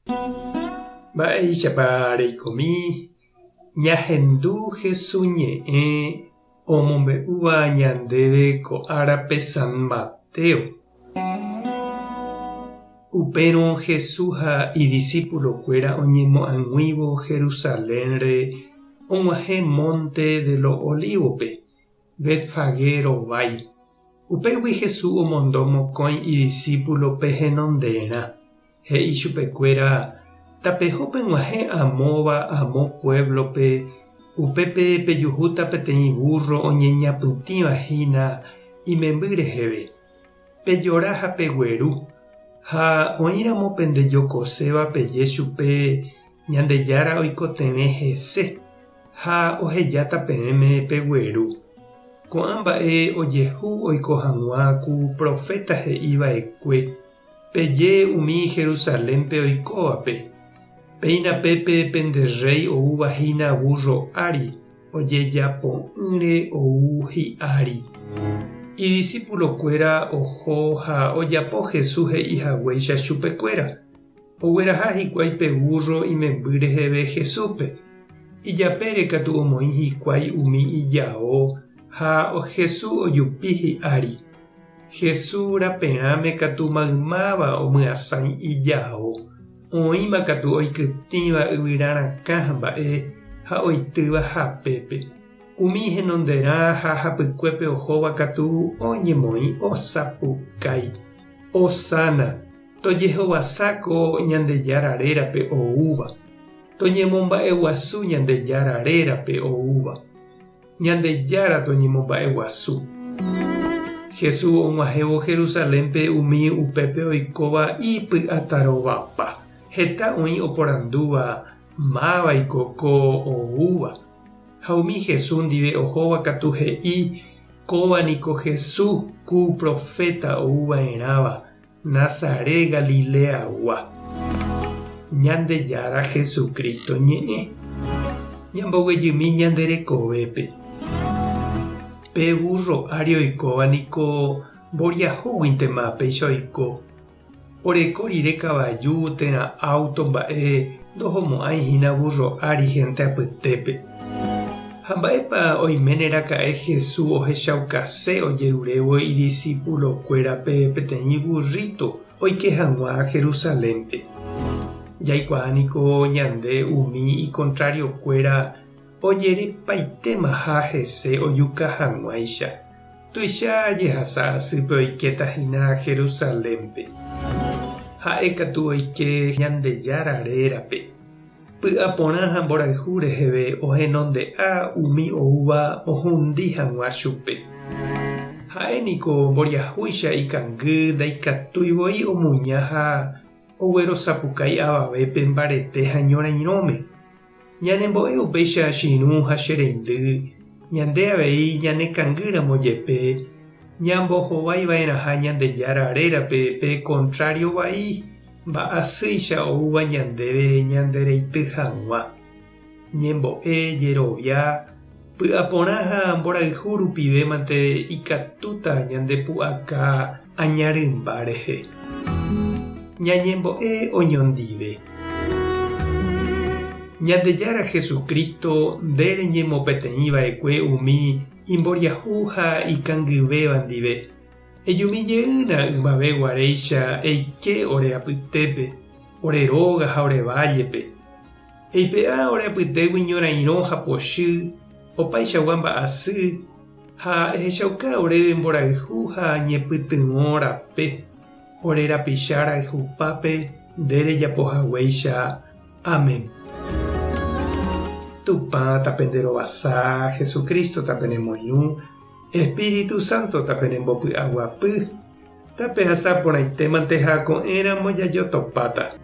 Mba'éichapa reikomi ñahendu Hesu ñe'ẽ omombe'úva ñandéve ko árape San Mateo? Upérõ Hesu ha idisípulokuéra oñemoag̃uívo Jerusalénre og̃uahẽ Mónte de lo Olívope, Betfagé rovái. Upégui Jesús omondo mokõi idisípulope henonderã. He'i chupekuéra, Tapeho peg̃uahẽ amóva amo puévlope, upépe pejuhúta peteĩ vúrro oñeñapytĩva hína imemby reheve. Pejora ha pegueru, ha oĩramo pendejokoséva peje chupe Ñandejára oikotevẽ hese ha ohejáta peẽme pegueru. Ko'ã mba'e ojehu oiko hag̃ua ku proféta he'i va'ekue, Peje umi Jerusalénpe oikóvape, Péina pépe pende rréi oúva hína vúrro ári, ojejapo'ỹre ou hi'ári. Idisipulokuéra oho ha ojapo Jesús he'i haguéicha chupekuéra. Ogueraha hikuái pe vúrro imemby reheve Jesúspe. Ijapére katu omoĩ hikuái umi ijao ha Jesús ojupi hi'ári. Jesús raperãme katu maymáva omyasãi ijao, oĩma katu oikytĩva yvyra rakã ha mba'e ha oitýva hapépe. Umi henonderã ha hapykuépe ohóva katu oñemoĩ osapukái, Hosana! Tojehovasa ko Ñandejára rérape oúva, toñemomba'eguasu Ñandejára rérape oúva. Ñandejára toñemomba'eguasu. Jesús og̃uahẽvo Jerusalénpe umi upépe oikóva ipy'atarovapa. Heta oĩ oporandúva mávaiko ko oúva. Ha umi Jesús ndive ohóva katu he'i, Kóva niko Jesús, ku proféta ouva'erãva. Nazaret Galileagua. Ñandejára Jesucristo ñe'ẽ. Ñamboguejymi ñande rekovépe. Pe vúrro ári oikóva niko mboriahúguintema péicha oiko. Oreko rire kavaju térã áuto mba'e ndohomo'ãi hína vúrro ári hénte apytépe. Ha mba'épa oiméne raka'e Jesús ohechaukase ojerurévo idisipulokuérape peteĩ vurríto oike hag̃ua Jerusalénpe? Jaikuaa niko ñande umi ikontrariokuéra ojerepaitemaha hese ojuka hag̃uáicha. Tuicha jehasa asýpe oikéta hína Jerusalénpe. Ha'e katu oike Ñandejára rérape. Py'aporã ha mborayhu reheve ohenonde'a umi oúva ohundi hag̃ua chupe. Ha'e niko mboriahúicha ikangy ndaikatúi voi omuña ha oguerosapukái avavépe mbarete ha ñorairõme. Ñanembo'e upéicha che irũ ha che reindy, ñande avei ñanekangýramo jepe, ñambohovái va'erãha Ñandejára rérape pe kontrário vai mba'asýicha oúva ñandéve ñandereity hag̃ua. Ñembo'e, jerovia, py'aporã ha mborayhu rupive mante ikatúta ñandepu'aka aña rymba rehe. Ñañembo'e oñondive. Ñandejára Jesucristo nde reñemopeteĩ va'ekue umi imboriahu ha ikangyvéva ndive. Ejumi jeýna ymave guaréicha eike ore apytépe, ore róga ha ore vállepe. Eipe'a ore apytégui ñorairõ ha pochy, opaichagua mba'asy, ha ehechauka oréve mborayhu ha ñepytyvõ rape, ore rapicha rayhupápe nde rejapo haguéicha. Amén. Tupã tapenderovasa, Jesucristo tapenemoirũ, Espíritu Santo tapenembopy'aguapy, tapehasa porãitémante ha ko'ẽramo jajotopáta.